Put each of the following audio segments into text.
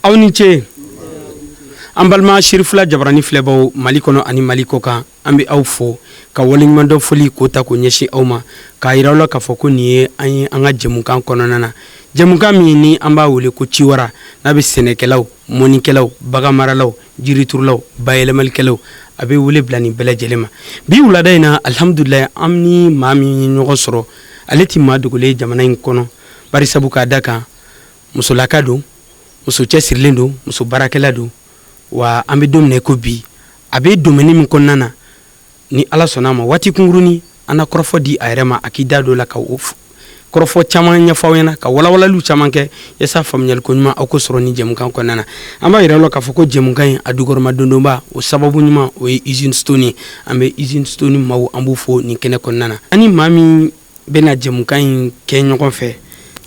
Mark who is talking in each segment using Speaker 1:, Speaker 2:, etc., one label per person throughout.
Speaker 1: Aw ni ce. An balima Sirifila Jabarani filɛbaw Mali kɔnɔ ani Mali kɔ kan, an bɛ aw fo ka waleɲumandɔn foli k'o ta k'o ɲɛsin aw ma, k'a yira aw la k'a fɔ ko nin ye an ye an ka jɛmukan kɔnɔna na, jɛmukan min ni an b'a wele ko Ciwara, n'a bɛ sɛnɛkɛlaw, mɔnikɛlaw, baganmaralaw, jiriturulaw, bayɛlɛmalikɛlaw, a bɛ wele bila nin bɛɛ lajɛlen ma. Bi wulada in na, alihamudulila, an ni maa min ye ɲɔgɔn sɔrɔ, ale tɛ maa dogolen jamana in kɔnɔ, bari sabu k'a da kan musolaka don, muso cɛsirilen don, muso baarakɛla don. Wa an bɛ don min na i ko bi, a bɛ domaine min kɔnɔna na, ni Ala sɔnna a ma, waati kunkurunnin an na kɔrɔfɔ di a yɛrɛ ma, a k'i da don la ka o kɔrɔfɔ caman ɲɛfɔ aw ɲɛna, ka walawalaliw caman kɛ yaasa faamuyaliko ɲuman aw ko sɔrɔ ni jɛmukan kɔnɔna na. An b'a yira aw la k'a fɔ ko jɛmukan in a dukɔrɔma dondonba, o sababu ɲuman, o ye Usine Stone ye. An bɛ Usine Stone maaw, an b'u fo nin kɛnɛ kɔnɔna na. Ani maa min bɛna jɛmukan in kɛ ɲɔgɔn fɛ,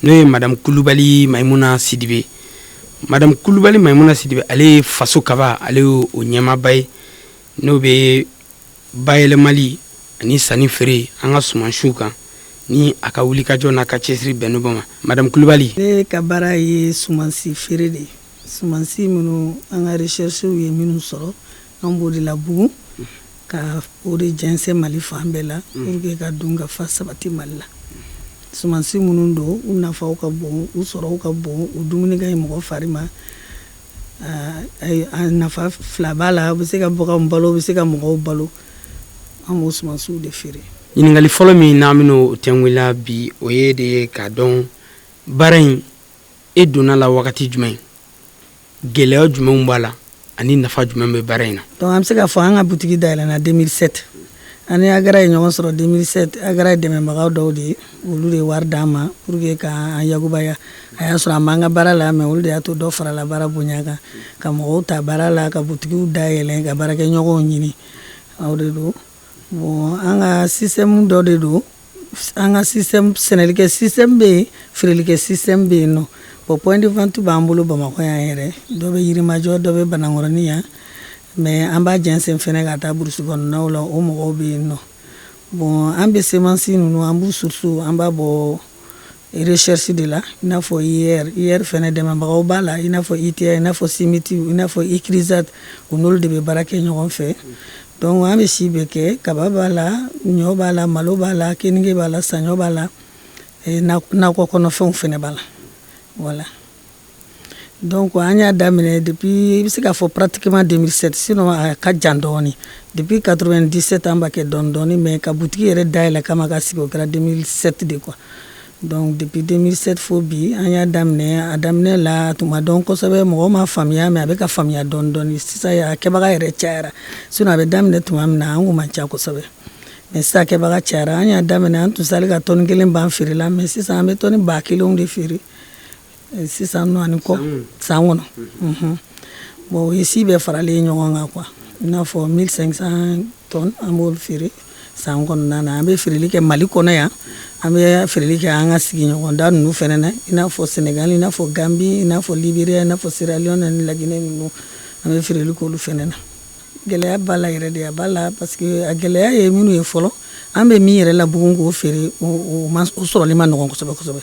Speaker 1: n'o ye Madame Kulubali Mayimuna Sidibe. Madame Kulubali Mayimuna Sidibe, ale ye Faso Kaba, ale ye o ɲɛmaaba ye, n'o bɛ bayɛlɛmali ani sanni feere an ka sumansiw kan, ni a ka wulikajɔ n'a ka cɛsiri bɛnnen bɔ ma. Madame Kulubali.
Speaker 2: Ne ka baara ye sumansi feere de ye. Sumansi minnu an ka recherche ye minnu sɔrɔ, an b'o de labugu ka o de jɛnsɛn Mali fan bɛɛ la, pour que ka dun ka fa sabati Mali la. Sumansi minnu don, u nafaw ka bon, u sɔrɔw ka bon, u dumuni ka ɲi mɔgɔ fari ma. A nafa fila b'a la, u bɛ se ka baganw balo, u bɛ se ka mɔgɔw balo. An b'o sumansiw de feere.
Speaker 1: Ɲininkali fɔlɔ min n'an bɛn'o tɛnku bi, o ye de ye k'a dɔn baara in, e donna la wagati jumɛn, gɛlɛya jumɛnw b'a la, ani nafa jumɛn bɛ baara in na?
Speaker 2: Donc an bɛ se k'a fɔ an ka butigi dayɛlɛnna 2007. Ani AGRA ye ɲɔgɔn sɔrɔ 2007. AGRA ye dɛmɛbagaw dɔw de ye, olu de ye wari d'an ma pour que k'an yakubaya. A y'a sɔrɔ an b'an ka baara la, mais olu de y'a to dɔ farala baara bonya kan, ka mɔgɔw ta baara la, ka butigiw dayɛlɛn, ka baarakɛɲɔgɔnw ɲini. O de don. Bon, an ka système dɔ de don. An ka système, sɛnɛlikɛ système bɛ yen, feerelikɛ système bɛ yen nɔ. Bon, point de vente b'an bolo Bamakɔ yan yɛrɛ, dɔ bɛ Yirimajɔ, dɔ bɛ Banankɔrɔni yan, mais an b'a jɛnsɛn fɛnɛ ka taa burusi kɔnɔnaw la, o mɔgɔw bɛ yen nɔ. Bon, an bɛ semence ninnu, an b'u source, an b'a bɔ recherche de la, i n'a fɔ IER. IER fɛnɛ dɛmɛbagaw b'a la, i n'a fɔ ITA, i n'a fɔ CIMIT, i n'a fɔ ICRISAT, u n'olu de bɛ baara kɛ ɲɔgɔn fɛ. Donc an bɛ si bɛɛ kɛ: kaba b'a la, ɲɔ b'a la, malo b'a la, keninge b'a la, saɲɔ b'a la, nakɔ kɔnɔfɛnw fɛnɛ b'a la. Voilà. Donc an y'a daminɛ depuis, i bɛ se k'a fɔ pratiquement 2007, sinon a ka jan dɔɔni. Depuis 97 an b'a kɛ dɔɔni dɔɔni, mais ka butigi yɛrɛ dayɛlɛ kama ka sigi, o kɛra 2007 de quoi. Donc depuis 2007 fo bi, an y'a daminɛ. A daminɛ la, a tun ma dɔn kosɛbɛ, mɔgɔw ma faamuya, mais a bɛ ka faamuya dɔɔni dɔɔni sisan. A kɛbaga yɛrɛ cayara, sinon a bɛ daminɛ tuma min na, an kun man ca kosɛbɛ, mais sisan kɛbaga cayara. An y'a daminɛ, an tun sali ka tɔni kelen ban feere la, mais sisan an bɛ tɔni 1000 de feere sisan nɔ ani kɔ san kɔnɔ. Bon, o ye si bɛɛ faralen ɲɔgɔn kan quoi, i n'a fɔ 1500 tonnes, an b'olu feere san kɔnɔna na. An bɛ feereli kɛ Mali kɔnɔ yan, an bɛ feereli kɛ an ka sigiɲɔgɔnda ninnu fɛnɛ na, i n'a fɔ Sénégal, i n'a fɔ Gambie, i n'a fɔ Libéria, i n'a fɔ Sierra Leone ani Laginɛ ninnu, an bɛ feereli k'olu fɛnɛ na. Gɛlɛya b'a la yɛrɛ de, a b'a la, parce que a gɛlɛya ye minnu ye fɔlɔ, an bɛ min yɛrɛ labugun k'o feere, o sɔrɔli ma nɔgɔn kosɛbɛ kosɛbɛ,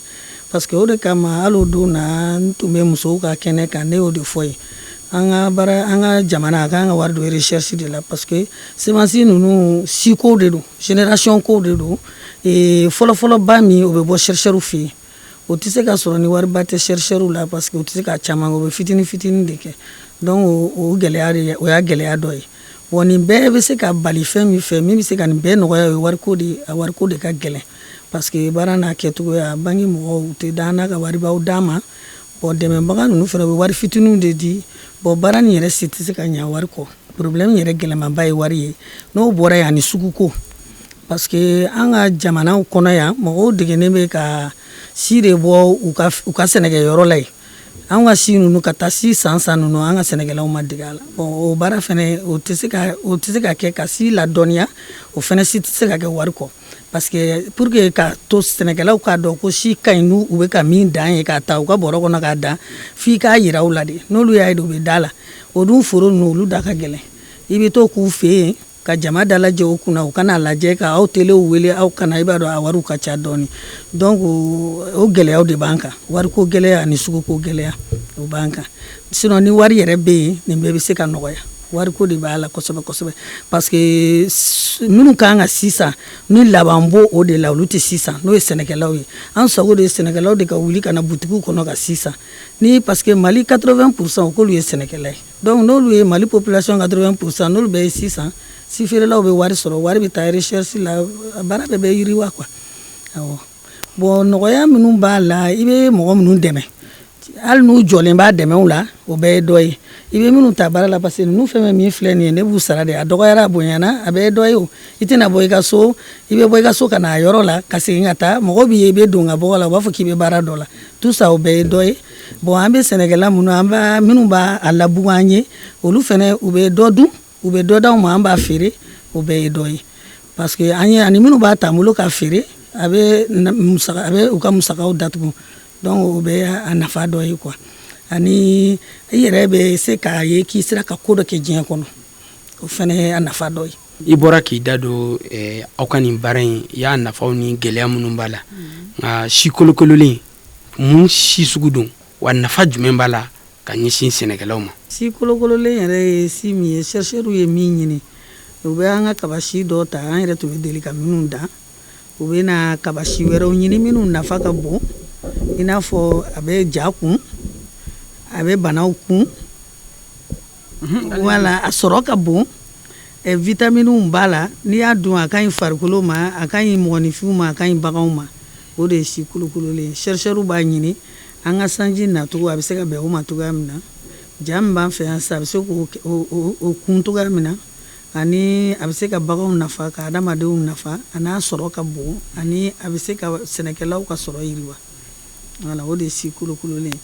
Speaker 2: parce que o de kama hali o don na, n tun bɛ musow ka kɛnɛ kan, ne y'o de fɔ ye: an ka baara, an ka jamana a k'an ka wari don recherche de la, parce que semence ninnu, siko de don, génération ko de don. Fɔlɔfɔlɔba min, o bɛ bɔ chercheurs fɛ yen, o tɛ se ka sɔrɔ ni wariba tɛ chercheurs la, parce que o tɛ se ka caman kɛ, o bɛ fitinin fitinin de kɛ. Donc o gɛlɛya de, o y'a gɛlɛya dɔ ye. Bon, nin bɛɛ bɛ se ka bali fɛn min fɛ, min bɛ se ka nin bɛɛ nɔgɔya, o ye wariko de ye. A wariko de ka gɛlɛn, parce que baara n'a kɛcogoya, banque mɔgɔw tɛ d'an n'a ka waribaw d'an ma. Bon, dɛmɛbaga ninnu fana bɛ wari fitininw de di. Bon, baara nin yɛrɛ si tɛ se ka ɲɛ wari kɔ. Problème yɛrɛ gɛlɛmanba ye wari ye. N'o bɔra yen, ani suguko. Parce que an ka jamanaw kɔnɔ yan, mɔgɔw degenen bɛ ka si de bɔ u ka sɛnɛkɛyɔrɔ la yen. An ka si ninnu ka taa si san san ninnu, an ka sɛnɛkɛlaw ma dege a la. Bon, o baara fana, o tɛ se ka kɛ ka si ladɔnniya. O fana si tɛ se ka kɛ wari kɔ, parce que pour que ka to sɛnɛkɛlaw k'a dɔn ko si ka ɲi, n'u u bɛ ka min dan ye k'a ta u ka bɔrɔ kɔnɔ k'a dan, f'i k'a yira u la de. N'olu y'a ye de, u bɛ da la. O dun, foro ninnu, olu da ka gɛlɛn. I bɛ to k'u fɛ yen ka jama dalajɛ u kunna, u kana lajɛ, ka aw telew wele, aw kana. I b'a dɔn, a wariw ka ca dɔɔni. Donc o gɛlɛyaw de b'an kan, wariko gɛlɛya ani suguko gɛlɛya, o b'an kan. Sinon ni wari yɛrɛ bɛ yen, nin bɛɛ bɛ se ka nɔgɔya. Wariko de b'a la kosɛbɛ kosɛbɛ, parce que minnu kan ka sisan ni laban b'o o de la, olu tɛ sisan, n'o ye sɛnɛkɛlaw ye. An sago de ye sɛnɛkɛlaw de ka wuli ka na butigiw kɔnɔ ka sisan ni, parce que Mali 80 %, k'olu ye sɛnɛkɛla ye. Donc n'olu ye Mali population 80 %, n'olu bɛɛ ye sisan, si feerelaw bɛ wari sɔrɔ, wari bɛ taa recherche la, baara bɛɛ bɛ yiriwa quoi. Awɔ, bon, nɔgɔya minnu b'a la, i bɛ mɔgɔ minnu dɛmɛ, hali n'u jɔlen b'a dɛmɛw la, o bɛɛ ye dɔ ye. I bɛ minnu ta baara la, parce que ninnu fɛn fɛn min filɛ nin ye, ne b'u sara de. A dɔgɔyara, a bonyana, a bɛɛ ye dɔ ye. O i tɛna bɔ i ka so, i bɛ bɔ i ka so ka na a yɔrɔ la, ka segin ka taa, mɔgɔ b'i ye, i bɛ don ka bɔ la, u b'a fɔ k'i bɛ baara dɔ la. Tout ça, o bɛɛ ye dɔ ye. Bon, an bɛ sɛnɛkɛla minnu, an b'a minnu b'a a labugu an ye, olu fɛnɛ, u bɛ dɔ dun, u bɛ dɔ d'anw ma, an b'a feere, o bɛɛ ye dɔ ye. Parce que an ye ani minnu b'a ta an bolo ka feere, a bɛ musaka, a bɛ u ka musakaw datugu. Donc o bɛɛ y'a nafa dɔ ye quoi. Ani i yɛrɛ bɛ se k'a ye k'i sera ka ko dɔ kɛ diɲɛ kɔnɔ, o fana ye a nafa dɔ ye.
Speaker 1: I bɔra k'i da don aw ka nin baara in, i y'a nafaw ni gɛlɛya minnu b'a la. Nka si kolokololen, mun si sugu don wa, nafa jumɛn b'a la ka ɲɛsin sɛnɛkɛlaw ma?
Speaker 2: Si kolokololen yɛrɛ ye si min ye, chercheurs ye min ɲini, u bɛ an ka kaba si dɔ ta, an yɛrɛ tun bɛ deli ka minnu dan, u bɛ na kaba si wɛrɛw ɲini minnu nafa ka bon, i n'a fɔ a bɛ ja kun, a bɛ banaw kun, wala a sɔrɔ ka bon, vitaminiw b'a la. N'i y'a dun, a ka ɲi farikolo ma, a ka ɲi mɔgɔninfinw ma, a ka ɲi baganw ma. O de ye si kolokololen ye. Chercheurs b'a ɲini an ka sanji nacogo, a bɛ se ka bɛn o ma cogoya min na, ja min b'an fɛ yan sisan, a bɛ se k'o kun cogoya min na, ani a bɛ se ka baganw nafa, ka adamadenw nafa, a n'a sɔrɔ ka bon, ani a bɛ se ka sɛnɛkɛlaw ka sɔrɔ yiriwa. Voilà, o de ye si kolokololen ye.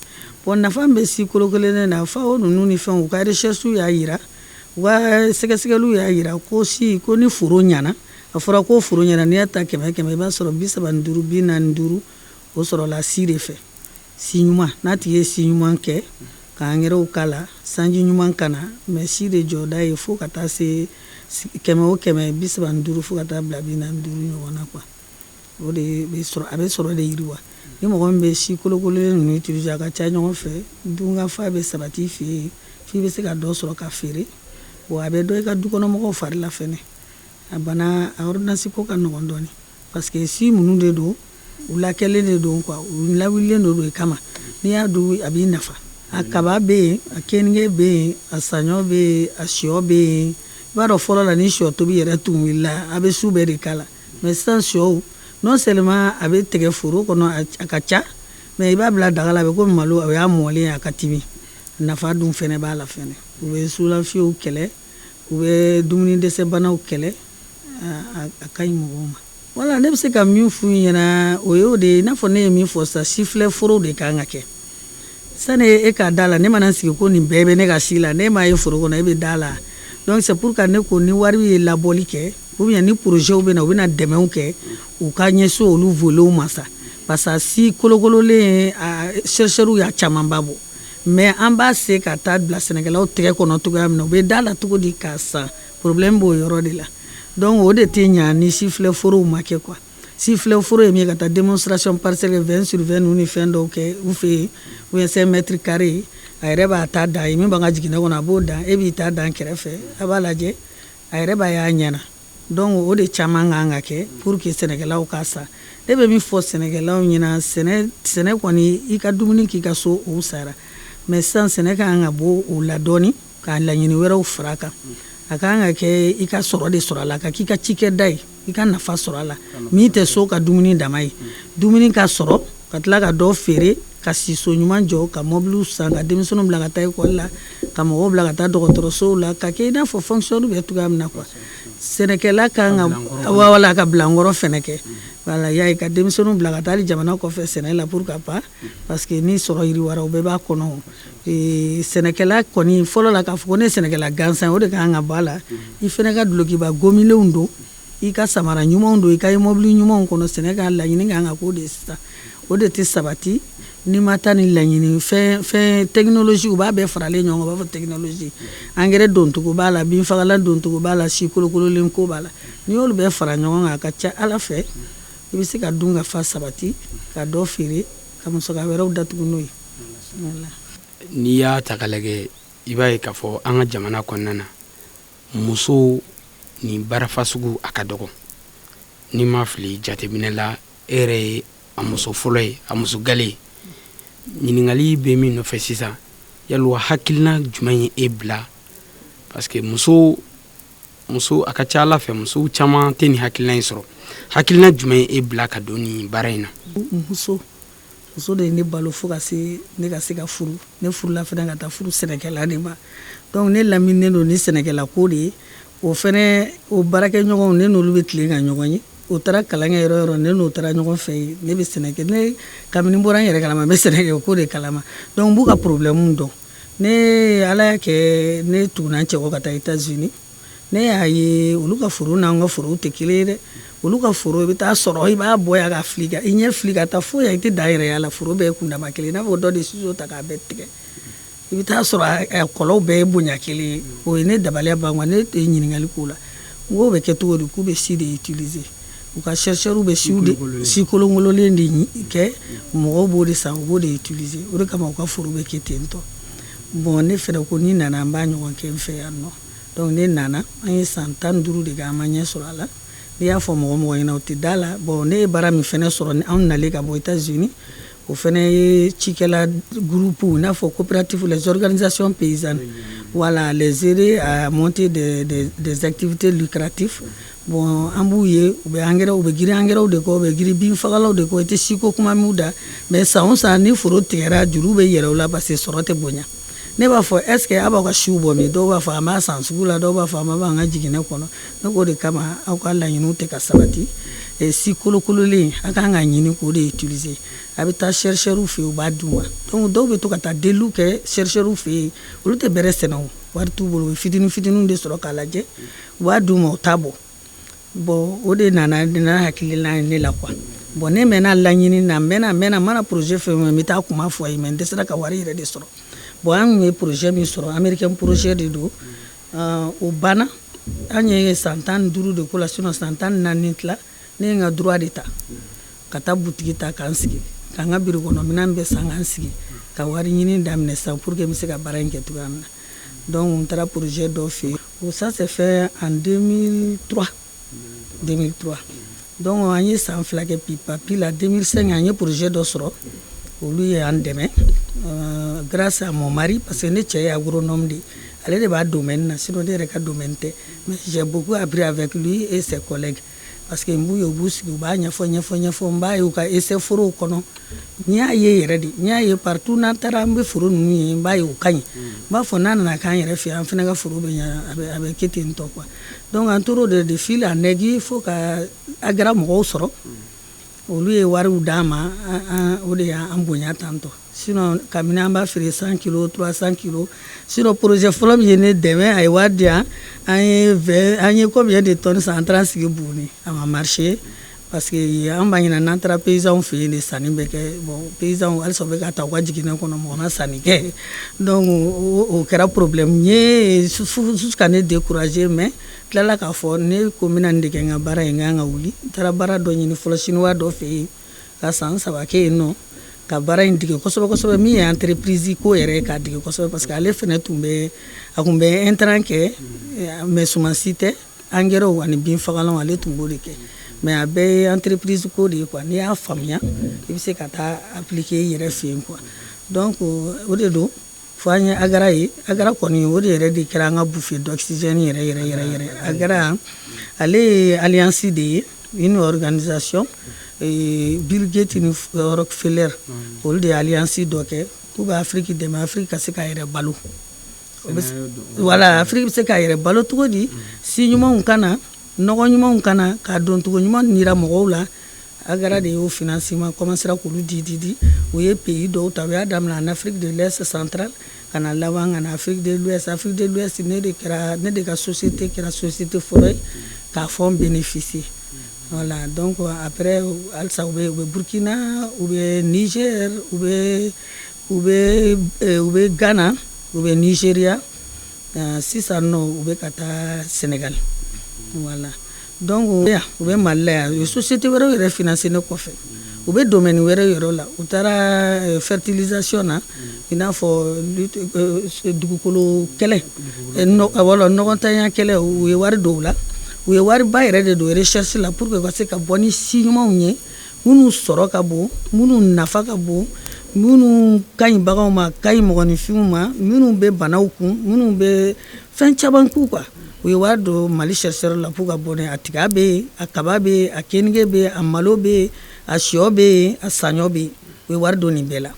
Speaker 2: Bon, nafa min bɛ si kolokololen na, FAO ninnu ni fɛnw, u ka recherche y'a yira, u ka sɛgɛsɛgɛliw y'a yira ko si ko ni foro ɲɛna, a fɔra ko foro ɲɛna, n'i y'a ta 100 100, i b'a sɔrɔ 35, 45, o sɔrɔla si de fɛ. Si ɲuman, n'a tigi ye si ɲuman kɛ ka angɛrɛw k'a la, sanji ɲuman ka na, mais si de jɔda ye fo ka taa se 100 o 100, 35 fo ka taa bila 45 ɲɔgɔn na quoi. O de bɛ sɔrɔ, a bɛ sɔrɔ de yiriwa. Ni mɔgɔ min bɛ si kolokololen ninnu utiliser, a ka ca ɲɔgɔn fɛ, dunkafa bɛ sabati i fɛ yen, f'i bɛ se ka dɔ sɔrɔ ka feere. Wa a bɛ dɔn i ka dukɔnɔmɔgɔw fari la fɛnɛ. A bana, a ordonnance ko ka nɔgɔn dɔɔni, parce que si minnu de don, u lakɛlen de don quoi, u lawulilen de don i kama. N'i y'a dun, a b'i nafa. A kaba bɛ yen, a keninge bɛ yen, a saɲɔ bɛ yen, a sɔ bɛ yen. I b'a dɔn, fɔlɔ la, ni sɔ tobi yɛrɛ tun wulila, a bɛ su bɛɛ de k'a la. Mais sisan, sɔw, non seulement a bɛ tigɛ foro kɔnɔ, a ka ca, mais i b'a bila daga la, a bɛ komi malo, o y'a mɔlen, a ka timi. Nafa dun fɛnɛ b'a la fɛnɛ. U bɛ sulafiyew kɛlɛ, u bɛ dumuni dɛsɛ banaw kɛlɛ, a ka ɲi mɔgɔw ma. Wala ne bɛ se ka min f'u ɲɛna, o y'o de ye. I n'a fɔ ne ye min fɔ sisan, sifilɛ foro de kan ka kɛ sani e k'a da la. Ne mana sigi ko nin bɛɛ bɛ ne ka si la, ne m'a ye foro kɔnɔ, e bɛ da la. Donc c'est pour que ne ko ni wari ye labɔli kɛ, ou bien ni projet bɛ na, u bɛna dɛmɛw kɛ, u ka ɲɛsin olu voletw ma sa, parce que si kolokololen, a chercheurs y'a camanba bɔ, mais an b'a se ka taa bila sɛnɛkɛlaw tɛgɛ kɔnɔ cogoya min na, u bɛ da la cogo di k'a san? Problème b'o yɔrɔ de la. Donc o de tɛ ɲa ni sifilɛ forow ma kɛ quoi. Sifilɛ foro ye min ye, ka taa démonstration parcelle 20 sur 20 ninnu ni fɛn dɔw kɛ u fɛ yen, ou bien 5 mètres carrés. A yɛrɛ b'a ta dan ye, min b'an ka jiginɛ kɔnɔ, a b'o dan, e b'i ta dan kɛrɛfɛ, a b'a lajɛ, a yɛrɛ b'a ye a ɲɛna. Donc o de caman kan ka kɛ pour que sɛnɛkɛlaw ka san. Ne bɛ min fɔ sɛnɛkɛlaw ɲɛna, sɛnɛ kɔni, i ka dumuni k'i ka so, o sara. Mais sisan, sɛnɛ kan ka bɔ o la dɔɔni ka laɲini wɛrɛw fara a kan. A kan ka kɛ i ka sɔrɔ de sɔrɔ a la, ka k'i ka cikɛda ye, i ka nafa sɔrɔ a la, min tɛ so ka dumuni dama ye. Dumuni ka sɔrɔ, ka tila ka dɔ feere, ka siso ɲuman jɔ, ka mɔbiliw san, ka denmisɛnninw bila ka taa ekɔli la, ka mɔgɔw bila ka taa dɔgɔtɔrɔsow la, ka kɛ i n'a fɔ fonctionnaire bɛ cogoya min na quoi. Sɛnɛkɛla kan ka, wala, ka bilankɔrɔ fɛnɛ kɛ. Voilà, y'a ye, ka denmisɛnninw bila ka taa hali jamana kɔfɛ sɛnɛ la, pourquoi pas, parce que ni sɔrɔ yiriwara, o bɛɛ b'a kɔnɔ. Sɛnɛkɛla kɔni fɔlɔ la, k'a fɔ ko ne ye sɛnɛkɛla gansan, o de kan ka bɔ a la. I fɛnɛ ka dulokiba gomilenw don, i ka samara ɲumanw don, i ka mobili ɲumanw kɔnɔ. Sɛnɛ ka laɲini kan ka k'o de ye sisan. O de tɛ sabati n'i ma taa ni laɲini fɛn fɛn technologie. U b'a bɛɛ faralen ɲɔgɔn kan, u b'a fɔ technologie, engrais doncogo b'a la, binfagalan doncogo b'a la, si kolokololen ko b'a la. N'i y'olu bɛɛ fara ɲɔgɔn kan, a ka ca Ala fɛ, i bɛ se ka dun ka fa sabati, ka dɔ feere, ka musaka wɛrɛw datugu n'o ye.
Speaker 1: N'i y'a ta ka lajɛ, i b'a ye k'a fɔ an ka jamana kɔnɔna na, musow nin baara fasugu a ka dɔgɔ. N'i ma fili jateminɛ la, e yɛrɛ ye a muso fɔlɔ ye, a muso gale ye. Ɲininkali bɛ min nɔfɛ sisan, yalima hakilina jumɛn ye e bila? Parce que muso, a ka ca Ala fɛ, musow caman tɛ nin hakilina in sɔrɔ. Hakilina jumɛn ye e bila ka don nin baara in na?
Speaker 2: Muso de ye ne balo fo ka se ne ka se ka furu. Ne furula fana ka taa furu sɛnɛkɛla de ma. Donc ne laminilen don ni sɛnɛkɛla ko de ye. O fɛnɛ, o baarakɛɲɔgɔnw, ne n'olu bɛ tilen ka ɲɔgɔn ye. O taara kalan kɛ yɔrɔ yɔrɔ, ne n'o taara ɲɔgɔn fɛ yen. Ne bɛ sɛnɛ kɛ. Ne kabini n bɔra n yɛrɛ kalama, n bɛ sɛnɛ kɛ ko de kalama. Donc n b'u ka problème dɔn. Ne Ala y'a kɛ, ne tuguna n cɛ kɔ ka taa États-Unis. Ne y'a ye, olu ka foro n'an ka forow tɛ kelen ye dɛ. Olu ka foro, i bɛ taa sɔrɔ i b'a bɔ yan ka fili, ka i ɲɛ fili ka taa fo yan, i tɛ dan yɛrɛ y'a la. Foro bɛɛ ye kundama kelen, i n'a fɔ dɔ de ciseau ta k'a bɛɛ tigɛ. I bɛ taa sɔrɔ a kɔlɔw bɛɛ ye bonya kelen ye. O ye ne dabaliya ban quoi. Ne ye ɲininkali k'o la, n k'o bɛ kɛ cogo di? K'u bɛ si de utiliser, u ka chercheurs bɛ siw de, si kolonkolonlen de kɛ, mɔgɔw b'o de san, u b'o de utiliser. O de kama u ka foro bɛ kɛ ten tɔ. Bon, ne fɛnɛ ko ni nana, n b'a ɲɔgɔn kɛ n fɛ yan nɔ. Donc ne nana, an ye san 15 de kɛ, an ma ɲɛ sɔrɔ a la. N'i y'a fɔ mɔgɔ mɔgɔ ɲɛna, o tɛ da la. Bon, ne ye baara min fɛnɛ sɔrɔ, anw nalen ka bɔ États-Unis, o fɛnɛ ye cikɛla groupe, i n'a fɔ coopérative, les organisations paysannes, voilà, les aider à monter des activités lucratives. Bon, an b'u ye, u bɛ engrais, u bɛ girin engrais de kɔ, u bɛ girin binfagalaw de kɔ. I tɛ siko kuma m'u da, mais san o san, ni foro tigɛra, juru bɛ yɛlɛ o la, parce que sɔrɔ tɛ bonya. Ne b'a fɔ: est ce que a b'aw ka siw bɔ min? Dɔw b'a fɔ an b'a san sugu la, dɔw b'a fɔ an b'an ka jiginɛ kɔnɔ. Ne k'o de kama aw ka laɲiniw tɛ ka sabati. Si kolokololen, a kan ka ɲini k'o de utiliser. A bɛ taa chercheurs fɛ yen, u b'a d'u ma. Donc dɔw bɛ to ka taa deliw kɛ chercheurs fɛ yen. Olu tɛ bɛrɛ sɛnɛ, o wari t'u bolo, u bɛ fitinin fitininw de sɔrɔ k'a lajɛ, u b'a d'u ma, u t'a bɔ. Bon, o de nana n'a hakilina ye ne la quoi. Bon, ne mɛnna laɲini na, n mɛnna, n mɛnna, n mana projet fɛn fɛn, n bɛ taa kuma fɔ a ye, mais n dɛsɛra ka wari yɛrɛ de sɔrɔ. Bon, an kun ye projet min sɔrɔ, américain projet de don, o banna. An ye san 15 de ko la, sinon san 14 tila. Ne ye n ka droit de ta ka taa butigi ta k'an sigi, ka n ka biro kɔnɔ minɛn bɛɛ san, k'an sigi ka wari ɲini daminɛ sisan, pour que n bɛ se ka baara in kɛ cogoya min na. Donc n taara projet dɔ fɛ yen, o ça s'est fait en 2003, 2003. Donc an ye san 2 kɛ pipapi la. 2005, an ye projet dɔ sɔrɔ, olu ye an dɛmɛ grâce à mon mari, parce que ne cɛ ye agronome de ye, ale de b'a domaine na, sinon ne yɛrɛ ka domaine tɛ. Mais j'ai beaucoup appris avec lui et ses collègues, parce que n b'u ye, u b'u sigi, u b'a ɲɛfɔ ɲɛfɔ ɲɛfɔ. N b'a ye u ka essai forow kɔnɔ, n y'a ye yɛrɛ de, n y'a ye partout. N'an taara, an bɛ foro ninnu ye, n b'a ye u ka ɲi. N b'a fɔ n'a nana k'an yɛrɛ fɛ yan, an fana ka foro bɛ ɲɛ, a bɛ kɛ ten tɔ quoi. Donc an tor'o de fil en aiguille fo ka AGRA mɔgɔw sɔrɔ. Olu ye wariw d'an ma, o de y'an bonya tantɔ. Sinon kabini an b'a feere 100 kilos, 300 kilos. Sinon projet fɔlɔ min ye ne dɛmɛ, a ye wari di yan, an ye 20, an ye combien de tonnes san, an taara sigi Buguni, a ma marché, parce que an b'a ɲini n'an taara paysanw fɛ yen de sanni bɛ kɛ. Bon, paysanw halisa u bɛ ka ta u ka jiginɛ kɔnɔ, mɔgɔ ma sanni kɛ. Donc o kɛra problème ye jusqu'à ne décourager. Mais tilala k'a fɔ ne ko n bɛna nin de kɛ n ka baara ye, n kan ka wuli. N taara baara dɔ ɲini fɔlɔ chinois dɔ fɛ yen, ka san 3 kɛ yen nɔ, ka baara in dege kosɛbɛ kosɛbɛ, min ye entreprise ko yɛrɛ ye, k'a dege kosɛbɛ, parce que ale fɛnɛ tun bɛ, a tun bɛ intrant kɛ, mais sumansi tɛ, engrais ani binfagalanw, ale tun b'o de kɛ. Mais a bɛɛ ye entreprise ko de ye quoi. N'i y'a faamuya, i bɛ se ka taa appliquer i yɛrɛ fɛ yen quoi. Donc o de don fo an ye AGRA ye. AGRA kɔni, o de yɛrɛ de kɛra an ka bouffée d'oxygène yɛrɛ yɛrɛ yɛrɛ yɛrɛ. AGRA, ale ye alliance de ye, une organisation, Bill Gates ni Rockefeller, olu de ye alliance dɔ kɛ k'u bɛ Afrique dɛmɛ, Afrique ka se k'a yɛrɛ balo. Voilà, Afrique bɛ se k'a yɛrɛ balo cogo di? Si ɲumanw ka na. Nɔgɔ ɲumanw ka na k'a doncogo ɲuman yira mɔgɔw la. AGRA de y'o financement commencera k'olu di di di. U ye pays dɔw ta, u y'a daminɛ en Afrique de l'Est centrale ka na laban ka na Afrique de l'Ouest. Afrique de l'Ouest, ne de ka société kɛra société fɔlɔ ye k'a fonds bénéficier. Voilà, donc après, halisa u bɛ Burkina, u bɛ Niger, u bɛ Ghana, u bɛ Nigeria. Sisan nɔ, u bɛ ka taa Sénégal. Voilà, donc yan u bɛ Mali la yan, u ye société wɛrɛw yɛrɛ financer ne kɔfɛ. U bɛ domaine wɛrɛ yɛrɛ la, u taara fertilisation na, i n'a fɔ dugukolo kɛlɛ, wala nɔgɔntanya kɛlɛ. U ye wari don o la, u ye wariba yɛrɛ de don recherche la pour que u ka se ka bɔ ni si ɲumanw ye, minnu sɔrɔ ka bon, minnu nafa ka bon, minnu ka ɲi baganw ma, ka ɲi mɔgɔninfinw ma, minnu bɛ banaw kun, minnu bɛ fɛn caman k'u quoi. U ye wari don Mali chercheur la pour ka bɔ n'a ye. A tiga bɛ yen, a kaba bɛ yen, a kenige bɛ yen, a malo bɛ yen, a sɔ bɛ yen, a saɲɔ bɛ yen. U ye wari don nin bɛɛ la.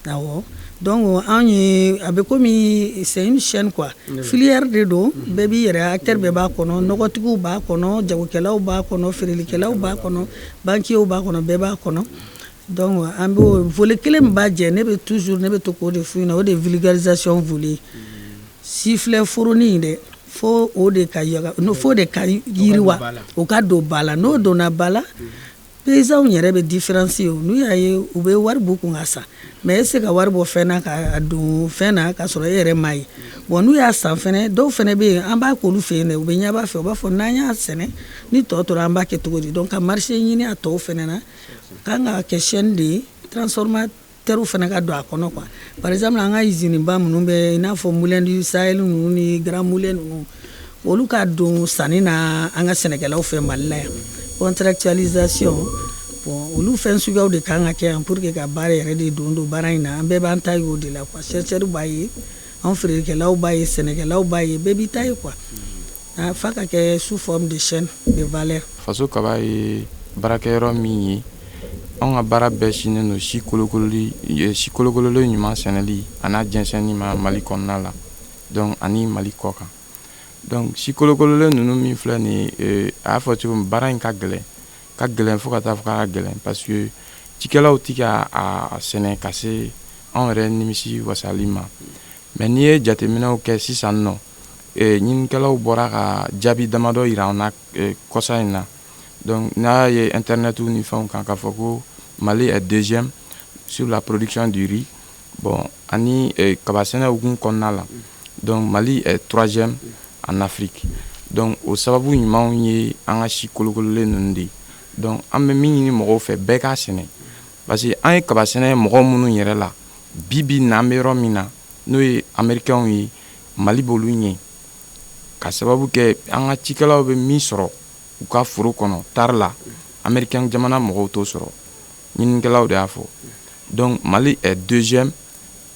Speaker 2: Awɔ, donc anw ye, a bɛ komi c'est une chaîne quoi, filière de don. Bɛɛ b'i yɛrɛ, acteur bɛɛ b'a kɔnɔ. Nɔgɔtigiw b'a kɔnɔ, jagokɛlaw b'a kɔnɔ, feerelikɛlaw b'a kɔnɔ, banquiers b'a kɔnɔ, bɛɛ b'a kɔnɔ. Donc an b'o volet kelen min b'a jɛ, ne bɛ toujours, ne bɛ to k'o de f'u ɲɛna, o de ye vulgarisation volet. Sifilɛ foronin in dɛ, fo o de ka yaga, fo de ka yiriwa, o ka don ba la. N'o donna ba la, paysanw yɛrɛ bɛ différence ye. N'u y'a ye, u bɛ wari b'u kun ka san, mais e tɛ se ka wari bɔ fɛn na ka don fɛn na ka sɔrɔ e yɛrɛ m'a ye. Bon, n'u y'a san fɛnɛ, dɔw fɛnɛ bɛ yen, an b'a k'olu fɛ yen dɛ, u bɛ ɲɛb'a fɛ, u b'a fɔ n'an y'a sɛnɛ, ni tɔ tora, an b'a kɛ cogo di? Donc ka marché ɲini a tɔw fɛnɛ na kan ka kɛ chaîne de ye, transformateur fana ka don a kɔnɔ quoi. Par exemple, an ka usine ba minnu bɛ, i n'a fɔ Moulin du Sahel ninnu ni Grand Moulin ninnu, olu ka don sanni na an ka sɛnɛkɛlaw fɛ Mali la yan. Contractualisation, bon, olu fɛn suguyaw de kan ka kɛ yan pour que ka baara yɛrɛ de don baara in na. An bɛɛ b'an ta ye o de la quoi. Chercheur b'a ye, anw feerekɛlaw b'a ye, sɛnɛkɛlaw b'a ye, bɛɛ b'i ta ye quoi. F'a ka kɛ sous forme de chaîne de valeur.
Speaker 3: Faso Kaba ye baarakɛyɔrɔ min ye, anw ka baara bɛɛ sinnen don si kolokololi, si kolokololen ɲuman sɛnɛli a n'a jɛnsɛnni ma Mali kɔnɔna la, donc ani Mali kɔ kan. Donc si kolokololen ninnu min filɛ nin ye, a y'a fɔ cogo min, baara in ka gɛlɛn, ka gɛlɛn fo ka taa fɔ k'a ka gɛlɛn, parce que cikɛlaw ti ka a sɛnɛ ka se anw yɛrɛ nimisi wasali ma. Mais n'i ye jateminɛw kɛ sisan nɔ, ɲinikɛlaw bɔra ka jaabi damadɔ yira an na kɔsa in na. Donc n'a ye internet ni fɛnw kan k'a fɔ ko Mali est deuxième sur la production du riz, bon, ani kaba sɛnɛ hukumu kɔnɔna la, donc Mali est troisième en Afrique. Donc o sababu ɲumanw ye an ka si kolokololen ninnu de ye. Donc an bɛ min ɲini mɔgɔw fɛ, bɛɛ k'a sɛnɛ, parce que an ye kaba sɛnɛ mɔgɔ minnu yɛrɛ la bi bi in na, an bɛ yɔrɔ min na, n'o ye américains ye, Mali b'olu ɲɛ, ka sababu kɛ an ka cikɛlaw bɛ min sɔrɔ u ka foro kɔnɔ tari la, américain jamana mɔgɔw t'o sɔrɔ. Ɲininikɛlaw de y'a fɔ. Donc Mali est deuxième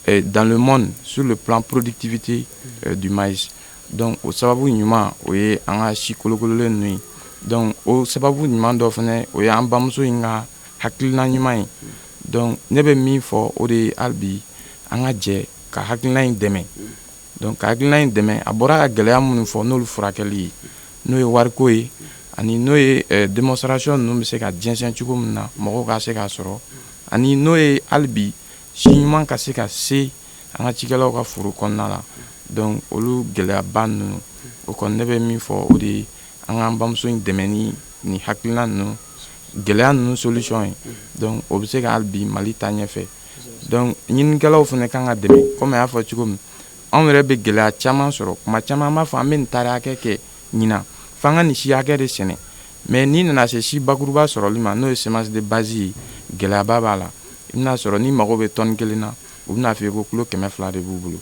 Speaker 3: dans le monde sur le plan productivité du maïs. Donc o sababu ɲuman, o ye an ka si kolokololen ninnu ye. Donc o sababu ɲuman dɔ fana, o ye an bamuso in ka hakilina ɲuman ye. Donc ne bɛ min fɔ, o de ye hali bi an ka jɛ ka hakilina in dɛmɛ. Donc ka hakilina in dɛmɛ, a bɔra ka gɛlɛya minnu fɔ, n'olu furakɛli ye, n'o ye wariko ye, ani n'o ye démonstration ninnu bɛ se ka jɛnsɛn cogo min na, mɔgɔw ka se k'a sɔrɔ, ani n'o ye hali bi si ɲuman ka se ka se an ka cikɛlaw ka foro kɔnɔna la. Donc olu gɛlɛyaba ninnu, o kɔni, ne bɛ min fɔ, o de ye an k'an bamuso in dɛmɛ ni nin hakilina ninnu, gɛlɛya ninnu solution ye. Donc o bɛ se ka hali bi Mali taa ɲɛfɛ. Donc ɲininikɛlaw fana kan ka dɛmɛ. Komi a y'a fɔ cogo min, anw yɛrɛ bɛ gɛlɛya caman sɔrɔ kuma caman. An b'a fɔ an bɛ nin tari hakɛ kɛ ɲinan, f'an ka nin si hakɛ de sɛnɛ, mais n'i nana se si bakuruba sɔrɔli ma, n'o ye semence de base ye, gɛlɛyaba b'a la. I bɛna sɔrɔ n'i mago bɛ tɔni kelen na, u bɛna f'i ye ko kilo 200 de b'u bolo.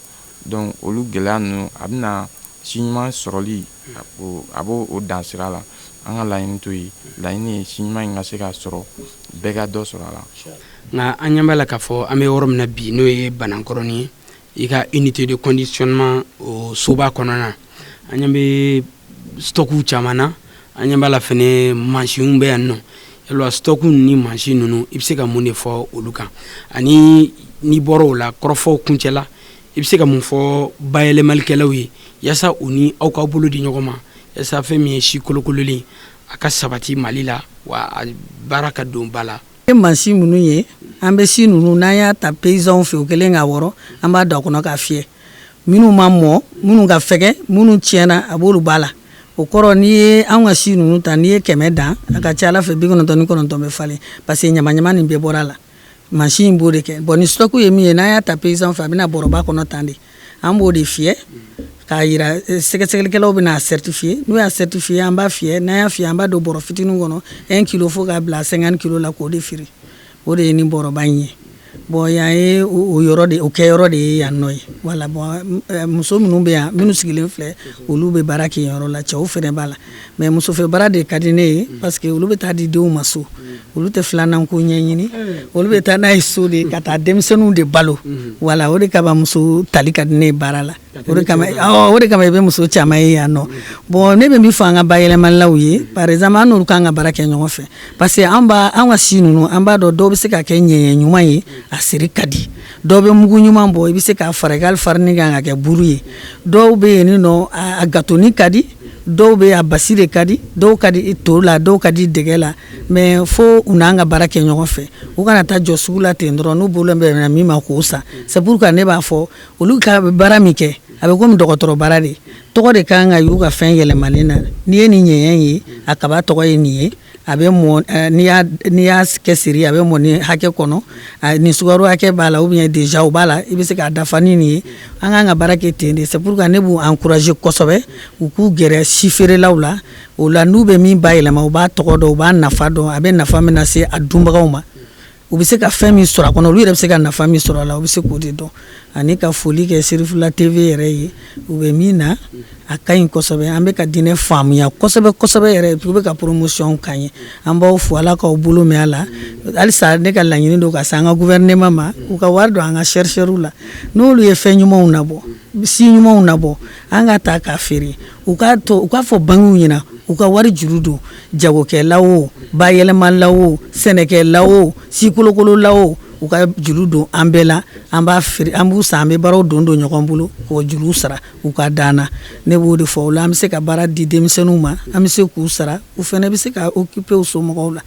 Speaker 3: Donc olu gɛlɛya ninnu, a bɛna si ɲuman sɔrɔli, a b'o o dan sira la. An ka laɲini to ye, laɲini ye si ɲuman in ka se ka sɔrɔ, bɛɛ ka dɔ sɔrɔ a la.
Speaker 1: Nka an ɲɛ b'a la k'a fɔ an bɛ yɔrɔ min na bi, n'o ye Banankɔrɔnin ye, i ka unité de conditionnement o soba kɔnɔna, an ɲɛ bɛ stock caman na, an ɲɛ b'a la fɛnɛ mansinw bɛ yan nɔ. Yala stock ni mansin ninnu, i bɛ se ka mun de fɔ olu kan? Ani n'i bɔra o la, kɔrɔfɔw kuncɛ la, i bɛ se ka mun fɔ bayɛlɛmalikɛlaw ye, yaasa u ni aw ka bolo di ɲɔgɔn ma, yaasa Yasa fɛn min ye si kolokololen, a ka sabati Mali la, wa a baara ka don ba la.
Speaker 2: Ye mansin minnu ye, an bɛ si ninnu, n'an y'a ta paysanw fɛ, u kɛlen ka wɔrɔ, an b'a don a kɔnɔ k'a fiyɛ. Minnu ma mɔ, minnu ka fɛgɛ, minnu tiɲɛna, a b'olu b'a la. O kɔrɔ, n'i ye an ka si ninnu ta, n'i ye 100 dan, a ka ca ala fɛ 99 bɛ falen, parce que ɲamaɲama nin bɛɛ bɔra a la. Mansin in b'o de kɛ. Bon, ni stock ye min ye, n'an y'a ta paysan fɛ, a bɛna bɔrɔba kɔnɔ tan de, an b'o de fiyɛ k'a yira. Sɛgɛsɛgɛlikɛlaw bɛna a certifier. N'u y'a certifier, an b'a fiyɛ. N'an y'a fiyɛ, an b'a don bɔrɔ fitinin kɔnɔ, 1 kilo fo k'a bila 50 kilo la, k'o de feere. O de ye nin bɔrɔba in ye. Bon, yan ye o yɔrɔ de, o kɛyɔrɔ de ye yan nɔ ye. Wala, bon, muso minnu bɛ yan, minnu sigilen filɛ, olu bɛ baara kɛ yen yɔrɔ la. Cɛw fɛnɛ b'a la, mais musofɛ baara de ka di ne ye, parce que olu bɛ taa di denw ma so. Olu tɛ filanan ko ɲɛɲini, olu bɛ taa n'a ye so de, ka taa denmisɛnninw de balo. Wala, o de kama muso tali ka di ne ye baara la. O de kama, awɔ, o de kama i bɛ muso caman ye yan nɔ. Bon, ne bɛ min fɔ an ka bayɛlɛmalilaw ye, par exemple, an n'olu kan ka baara kɛ ɲɔgɔn fɛ, parce que an b'a an ka si ninnu, an b'a dɔn dɔw bɛ se ka kɛ ɲɛɲɛ ɲuman ye, a siri ka di. Dɔw bɛ mugu ɲuman bɔ, i bɛ se k'a fara i ka farini kan ka kɛ buru ye. Dɔw bɛ yen nɔ, a gâteau ka di. Dɔw bɛ a basi de ka di. Dɔw ka di to la, dɔw ka di dɛgɛ la. Mais fo u n'an ka baara kɛ ɲɔgɔn fɛ. U kana taa jɔ sugu la ten dɔrɔn, n'u bolo bɛnna min ma k'o san. C'est pourquoi ne b'a fɔ, olu ka baara min kɛ, a bɛ komi dɔgɔtɔrɔ baara de. Tɔgɔ de kan ka y'u ka fɛn yɛlɛmalen na. N'i ye nin ɲɛɲɛ ye, a kaba tɔgɔ ye nin ye, a bɛ mɔ, n'i y'a kɛ siri, a bɛ mɔ ni hakɛ kɔnɔ, nin sukaro hakɛ b'a la, ou bien déjà o b'a la, i bɛ se k'a dafa ni nin ye. An kan ka baara kɛ ten de. C'est pourquoi ne b'u encourager kosɛbɛ, u k'u gɛrɛ si feerelaw la. O la, n'u bɛ min bayɛlɛma, u b'a tɔgɔ dɔn, u b'a nafa dɔn, a bɛ nafa min lase a dunbagaw ma, u bɛ se ka fɛn min sɔrɔ a kɔnɔ, olu yɛrɛ bɛ se ka nafa min sɔrɔ a la, u bɛ se k'o de dɔn. Ani ka foli kɛ Serifula TV yɛrɛ ye. U bɛ min na, a ka ɲi kosɛbɛ. An bɛ ka diinɛ faamuya kosɛbɛ kosɛbɛ yɛrɛ. U bɛ ka promotion k'an ye, an b'aw fo. Ala k'aw bolo mɛn a la. Halisa ne ka laɲini don ka se an ka gouvernement ma, u ka wari don an ka chercheurs la. N'olu ye fɛn ɲumanw nabɔ, si ɲumanw nabɔ, an ka ta k'a feere. U k'a to u k'a fɔ banques ɲɛna, u ka wari juru don jagokɛlaw o, bayɛlɛmalaw o, sɛnɛkɛlaw o, sikolokololaw o, u ka juru don an bɛɛ la. An b'a feere, an b'u san, an bɛ baaraw don ɲɔgɔn bolo k'o juru sara u ka dan na. Ne b'o de fɔ. O la, an bɛ se ka baara di denmisɛnninw ma, an bɛ se k'u sara, u fana bɛ se ka occuper u somɔgɔw la.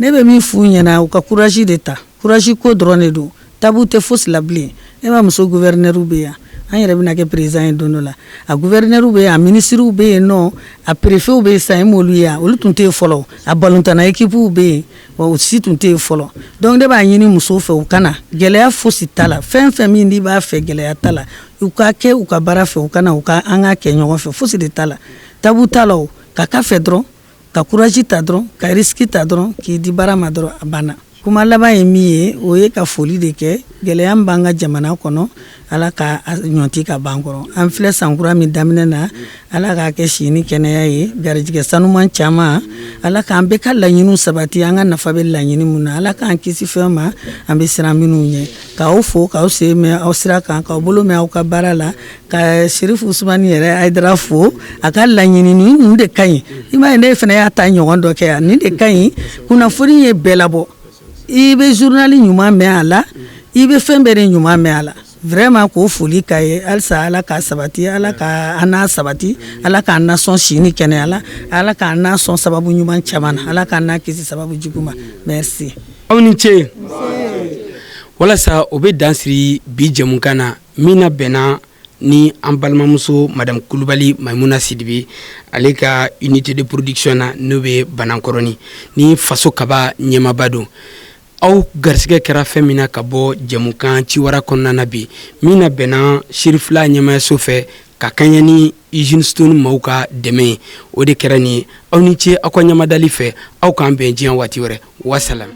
Speaker 2: Ne bɛ min f'u ɲɛna, u ka courage de ta. Courage ko dɔrɔn de don, tabou tɛ fosi la bilen. E ma muso gouverneur bɛ yan, an yɛrɛ bɛna kɛ président ye don dɔ la. A gouverneur bɛ yen, a ministre bɛ yen nɔ, a préfet bɛ yen. Sisan e m'olu ye yan, olu tun tɛ yen fɔlɔ. A balontanna équipe bɛ yen, wa o si tun tɛ yen fɔlɔ. Donc ne b'a ɲini musow fɛ, u kana gɛlɛya fosi t'a la. Fɛn fɛn min n'i b'a fɛ, gɛlɛya t'a la. U ka kɛ u ka baara fɛ, u kana u ka an ka kɛ ɲɔgɔn fɛ. Fosi de t'a la, tabou t'a la. O ka k'a fɛ dɔrɔn, ka courage ta dɔrɔn, ka risque ta dɔrɔn, k'i di baara ma dɔrɔn, a banna. Kuma laban ye min ye, o ye ka foli de kɛ. Gɛlɛya min b'an ka jamana kɔnɔ, Ala ka ɲɔti ka ban kɔrɔ. An filɛ sankura min daminɛ na, Ala k'a kɛ si ni kɛnɛya ye, garijɛgɛ sanuman caman. Ala k'an bɛɛ ka laɲiniw sabati, an ka nafa bɛ laɲini mun na. Ala k'an kisi fɛn ma an bɛ siran minnu ɲɛ. K'aw fo, k'aw sen mɛn aw sira kan, k'aw bolo mɛn aw ka baara la, ka Serifu Usumani yɛrɛ Hayidara fo, a ka laɲini ninnu de ka ɲi. I m'a ye, ne fana y'a ta ɲɔgɔn dɔ kɛ yan. Nin de ka ɲi. Kunnafoni ye bɛɛ labɔ. I bɛ journal ɲuman mɛn a la, i bɛ fɛn bɛɛ de ɲuman mɛn a la. Vraiment, k'o foli k'a ye. Halisa Ala k'a sabati, Ala ka an n'a sabati, Ala k'an nasɔn si ni kɛnɛya la, Ala k'an n'a sɔn sababu ɲuman caman na, Ala k'an n'a kisi sababu jugu ma. Merci.
Speaker 1: Aw ni ce. Walasa o bɛ dan siri bi jɛmukan na min na bɛnna ni an balimamuso madame Kulubali Maimuna Sidibe, ale ka unité de production na, n'o bɛ Banankɔrɔni ni Faso Kaba ɲɛmaba don. Aw garisɛgɛ kɛra fɛn min na ka bɔ jɛmukan ciwara kɔnɔna na bi, min na bɛnna Sirifila ɲɛmayaso fɛ ka kaɲɛ ni Usine Stone maaw ka dɛmɛ ye, o de kɛra nin ye. Aw ni ce aw ka ɲamadali fɛ. Aw k'an bɛn diɲɛ waati wɛrɛ. Wasalam.